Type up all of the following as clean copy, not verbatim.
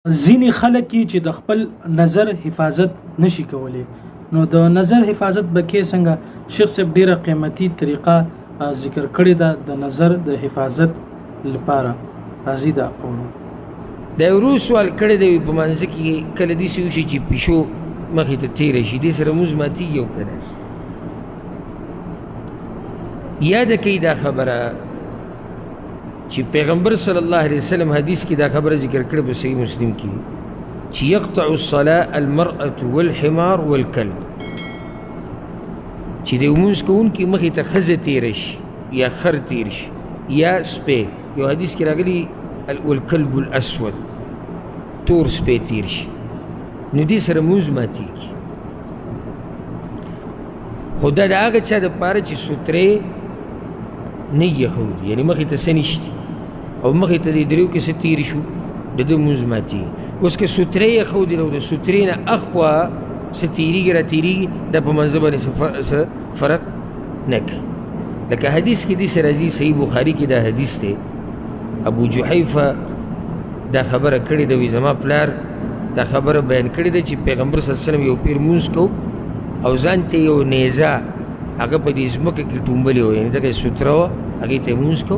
ځینې خلک یې چې د خپل نظر حفاظت نشي کولی، نو د نظر حفاظت به کې څنګه؟ شیخ صاحب ډیره قیمتي طریقه ذکر کړې ده د نظر د حفاظت لپاره. راځي دا اورو. دا ورو سوال کړی دی، په منځ کې کله داسې وشي چې پیشو مخې ته تېره شي، دې سره مونځ ماتېږي او که نه؟ یاده کوي دا خبره چې پیغمبر صلی الله علیه وسلم حدیث کې دا خبره ذکر کړې په صحیح مسلم کې چې یقطع الصلاة المرأة والحمار والکلب، چې د لمونځ کوونکي مخې ته ښځه تېره شي یا خر تېر شي یا سپی. یو حدیث کې راغلي والکلب الاسود، تور سپی تېر شي، نو دې سره لمونځ ماتېږي. خو دا د هغه چا دپاره چې سترې نه یهودي، یعنې مخې ته څه نشتي او مخې ته دې دریو کې څه تېر شو، د ده لمونځ ماتېږي. اوس که سترې یې ښودې او د سترې نه اخوا څه تېرېږي را تېرېږي، دا په منځ باندې څه فرق نه کوي. لکه حدیث کې داسې راځي، صحیح بخاري کې دا حدیث دی، ابو جحیفه دا خبره کړې ده، وایي زما پلار دا خبره بیان کړې ده چې پیغمبر صلی الله علیه وسلم یو پیر لمونځ کو او ځان ته یو نیزه هغه په دې ځمکه کې ټومبلې وه، یعنې دغه یې ستره وه، هغې ته یې لمونځ کو.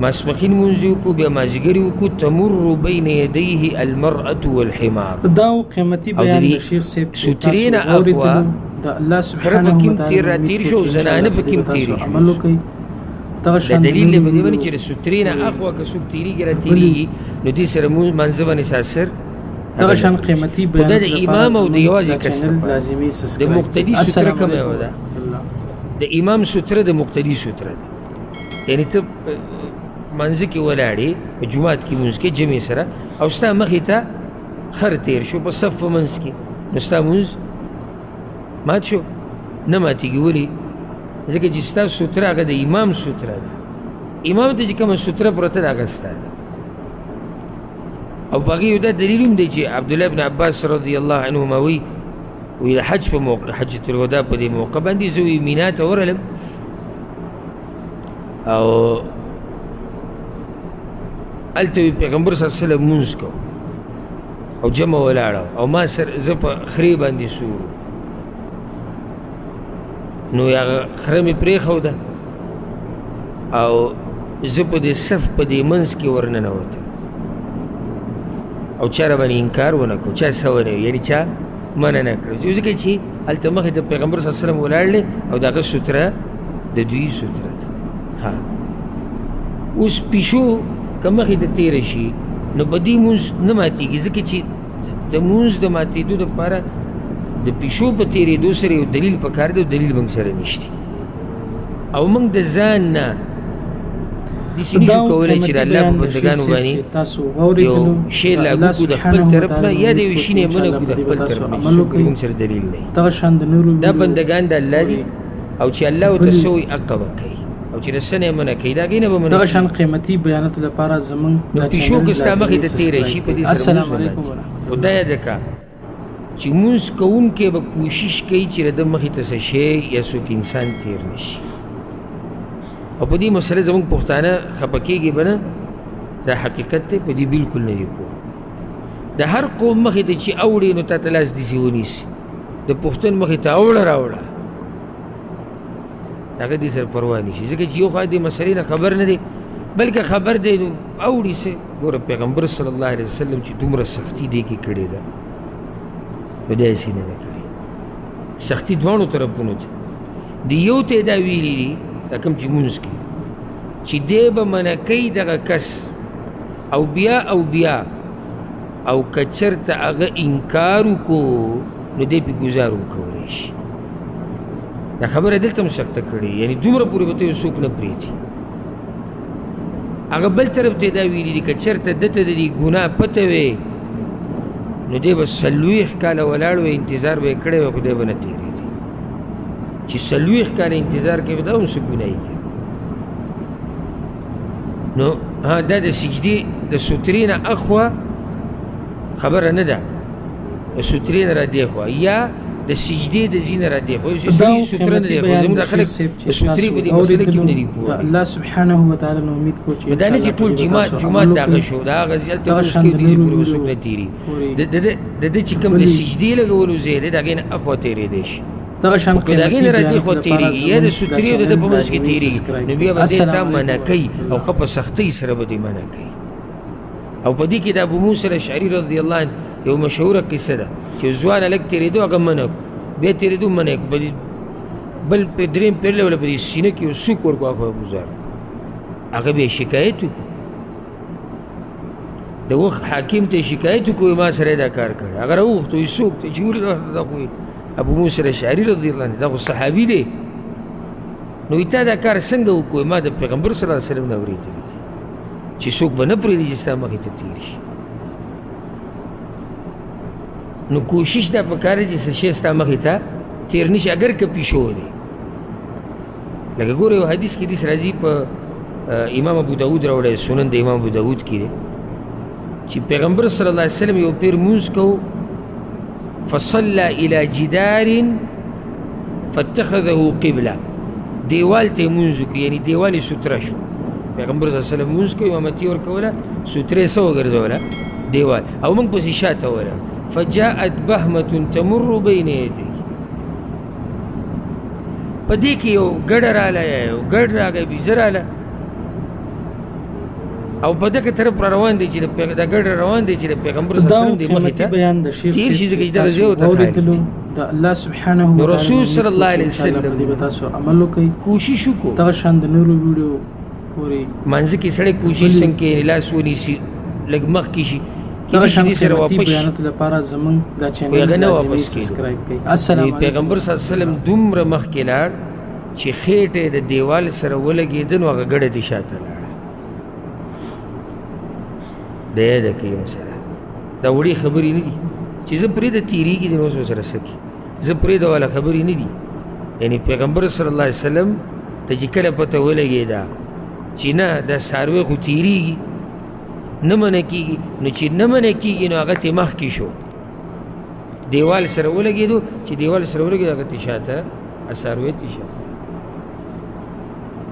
ماسپښین لمونځ یې وکړو، بیا مازدیګر یې وکړو. تمر بین یدیه المرأة والحمار. دا قیمتي بیان د شیخ صاحب چې سترې تاسو نه واورېدلو. اخوا د الله خره سبحانه په کوم وتعالی تېر را امید تېر کوو شو، چې زنانه انشاءالله په په دې کوم به تاسو تېر شو. عمل وکړئ. دغه دا شان د دلیل دی نورو په دې باندې ویډیو چې د سترې نه اخوا که څوک تېرېږي را بلې تېرېږي، نو دې سره مونځ مانځه باندې څه اثر دغه هغه نه شان کوي. قیمتي خو دا بیان د لپاره امام او د زموږ یوازې دا کس چینل لپاره، لازمي د سبسکرایب کړئ. مقتدي ستره السلام کومه علیکم یوه ده؟ ورحمت الله. د امام ستره د مقتدي ستره ده، یعنې ته منځ کې ولاړې په جومات کې مونځ کې جمع سره او ستا مخې ته خر تېر شو په صف په منځ کې، نو ستا مونځ مات شو؟ نه ماتېږي. ولې؟ ځکه چې ستا ستره هغه د امام ستره ده، امام ته چې کومه ستره پرته ده هغه ستا ده. او په هغې یو دا دلیل هم دی چې عبدالله بن عباس رضی الله عنهما وایي، وایي د حج په موقع، حجة الوداع په دې موقع باندې زه وایي مینا ته ورغلم او هلته وایي پیغمبر صلی الله علیه وسلم لمونځ کو او جمع ولاړه او ما سر زه په خرې باندې سور، نو هغه خره مې پرېښوده او زه په دې صف په دې منځ کې ورننوتم او چا راباندې انکار ونه کړو، چا څه ونه ویل، یعنې چا منع نه کړو، ځکه چې هلته مخې ته پیغمبر صلی الله علیه وسلم ولاړ دی او د هغه ستره د دوی ستره ده. ها اوس پیشو که مخې ته تېره شي نو په دې مونځ نه ماتېږي، ځکه چې د مونځ د ماتېدو دپاره د پیشو په تېرېدو سره یو دلیل پکار دی او دلیل موږ سره نشته. او موږ د ځان نه داسې دا نشو کولی چې د قیمتي الله بیان په د شیخ بندګانو صاحب باندې چې تاسو یو واورېدلو. شی د لاګو الله کړو د خپل سبحانه طرف نه، وتعالی یا د امید یو کوو شي چې نه یې منع انشاءالله کړو په د دې به خپل تاسو طرف نه، عمل څوک وکړئ. موږ سره دلیل نه. دغه شان د نورو دا ویډیو بندګان د الله دي او چې الله ورته بلې څه وایي هغه به کوي، او چې د څه نه یې منع کوي د هغې نه به منع دغه شان کېږي. قیمتي بیاناتو لپاره زموږ نو دا پیشو چینل که ستا مخې لازمي ته تېره شي سبسکرایب په کړئ. دې سره السلام مونځ نه علیکم ماتېږي. ورحمت خو دا الله. یاده کړه چې مونځ کوونکی به کوشش کوي چې د ده مخې ته څه شی یا څوک انسان تېر نه شي. او په دې مسله زموږ پښتانه خفه کېږي به نه، دا حقیقت دی، په دې بلکل نه دي پوه. د هر قوم مخې ته چې اوړي نو تا ته لاس داسې ونیسي، د پښتون مخې ته اوړه راوړه، هغه دې سره پروا نه شي، ځکه چې یو خوا دې مسلې نه خبر نه دی، بلکې خبر دی نو اوړي څه. ګوره پیغمبر صلی الله علیه وسلم چې دومره سختي دې کې کړې ده، نو دا هسې نه ده کړې. سختي دواړو طرفونو ته دی، یو ته یې دا ویلي دي دا کوم چې مونځ کوي چې دی به منع کوي دغه کس او بیا او بیا، او که چېرته هغه انکار وکړو نو دی پرې ګزار هم کولی شي. دا خبره دلته هم سخته کړې، یعنې دومره پورې به ته یو څوک نه پرېږدي. هغه بل طرف ته یې دا ویلي دي که چېرته ده ته د دې ګناه پته وي نو دی به 40 کاله ولاړ وی، انتظار به یې کړی وی، خو دی به نه تېرېدی. چې 40 کاله انتظار کوي دا هم څه ګناه یې. نو ها دا د سجدې د سترې نه اخوا خبره نه ده، د سترې نه را دې خوا یا د سجدې د ځینې را دی خو دا سوتره نه قیمتي دی خو بیان زموږ د خلک شیخ صاحب چې سوترې تاسو په دې مسله کې اورېدلو نه دي د پوه. الله سبحانه وتعالی نو امید کو چې دا نه چې ټول انشاءالله په دې به جماعت تاسو جماعت عمل دغه وکړئ. شو، دا هغه ځل ته دغه اوس شان کې د دې نورو پورې وسوک ویډیو نه تیری پورې د د چې کوم د بلې سجدې لګولو ځای دی، د هغې نه اخوا تېرېدی شي. دغه شان خو که د هغې قیمتي نه را دې بیاناتو خوا لپاره تېرېږي یا د زموږ دا سترې د ده چینل په منځ کې لازمي تېرېږي، سبسکرایب نو بیا کړئ. به دې تا السلام منع علیکم کوي ورحمت او الله. ښه په سختۍ سره به دې منع کوي. او په دې کې د ابو موسی الاشعري رضی الله عنه یو مشهوره قصه ده چې ځوان هلک تېرېدو، هغه منع کړو، بیا تېرېدو منع کړو، په دې بل په درېیم پېر له په دې سینه کې یو سوک ورکړو، هغه ګوزار، هغه بیا شکایت وکړو، د وخت حاکم ته شکایت وکړو، ما سره دا کار کړی. هغه راوغوښتو، وایي څوک دی چې ولې دا خو ابو موسی الاشعري رضی الله عنه، دا خو صحابي دی. نو تا دا کار څنګه وکړو؟ ما د پیغمبر صلی الله علیه وسلم نه اورېدلی دي چې څوک به نه پرېږدي چې ستا مخې ته تېر شي. نو کوشش دا پکار دی چې څه شی ستا مخې ته تېر نه شي، اګر که پیشو دی. لکه ګوره یو حدیث کې داسې راځي، په امام ابو داود راوړی، سنن د امام ابو داود کې دی، چې پیغمبر صلی الله علیه وسلم یو پیر مونځ کو، فصلى إلى جدار فاتخذه قبلة، دیوال ته یې مونځ وکړو، یعنې دیوال یې سوتره شو. پیغمبر صلی الله علیه وسلم مونځ کوي، امامتي ورکوله، سوتره یې څه وګرځوله؟ دیوال. او موږ پسې شاته ولاړو. فجاءت بهمة تمر بین یدی، په دې کې یو ګډه راله، یو ګډ راغی، بیزه راله، او په دغه طرف را روان دی چې دا ګډ را روان دی چې د پیغمبر صلی دا الله علیه وسلم د مخې قیمتي ته بیان د شیخ تېر شي، صاحب ځکه چې چې دغه تاسو ځای ورته خالي واورېدلو دی. د الله سبحانه نو وتعالی رسول امید صلی کو الله چې علیه انشاءالله په دې به وسلم تاسو عمل وکړئ. کوشش وکړو. دغه شان د نورو ویډیو پورې منځ کې سړی کوشش بلې څنګه کوي، لاس ونیسي، لږ مخکې شي، دغه کېدای شي شان دې سره قیمتي واپس شي، بیاناتو لپاره زموږ دا خو چینل هغه نه لازمي واپس کېدو. سبسکرایب کړئ. نو السلام علیکم پیغمبر صلی الله علیه وسلم ورحمت الله. دومره مخکې لاړ چې خېټه یې د دیوال سره ولګېده، نو هغه ګډه دې شاته لاړه. د یاده کوي مسله، دا وړې خبرې نه دي چې زه پرېږده تېرېږي دي، نو اوس ورسره څه کوي، زه پرېږده والا خبرې نه دي. یعنې پیغمبر صلی الله علیه وسلم ته چې کله پته ولګېده چې نه دا څاروی خو تېرېږي، نه منع کېږي، نو چې نه منع کېږي نو هغه ترې مخکې شو، دیوال سره ولګېدو، چې دیوال سره ولګېدو هغه ترې شاته، څاروی ترې شاته.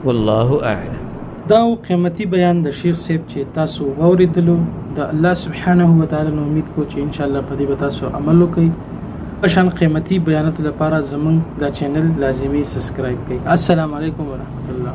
والله اعلم. دا و قیمتي بیان د شیخ صاحب چې تاسو واورېدلو. د الله سبحانه وتعالی نو امید کو چې انشاءالله په دې به تاسو عمل وکړئ. شان قیمتي بیاناتو لپاره زموږ دا چینل لازمي سبسکرایب کړئ. السلام علیکم ورحمت الله.